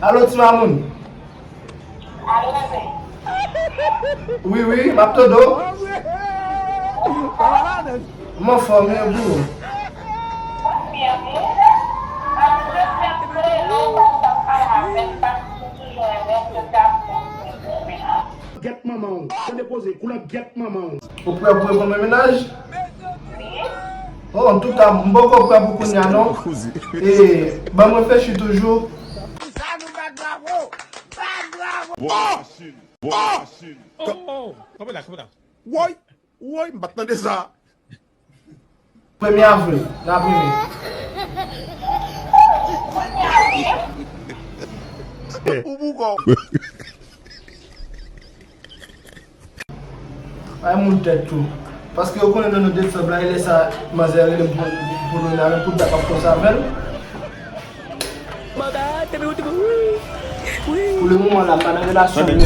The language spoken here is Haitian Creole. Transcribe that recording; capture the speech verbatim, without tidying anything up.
Alo, ti mamoun. Wi, wi, m ap tande w. M anfòm, e pou ou? Gèt manman w. Tande koze, koulèb gèt manman w. Ou prè pou reponn mwen mennaj? Oh, antouka, m poko prè pou kounye a non. E, ban m reflechi toujou. Pou sa nou bat bravo! Bat bravo! Bon, bon, bon. Oh, oh, kanpe la, kanpe la. Woy, woy, m pa t tande sa. Premye avril, n ap rive. Ou pou kò. Ay moun tèt tou. Paske yo konnen nan nou desanm la, e lè sa, manzè rele m pou, pou nou la, men pou dat ap konsa avè l. Pou le moman la, m pa nan relasyon menm.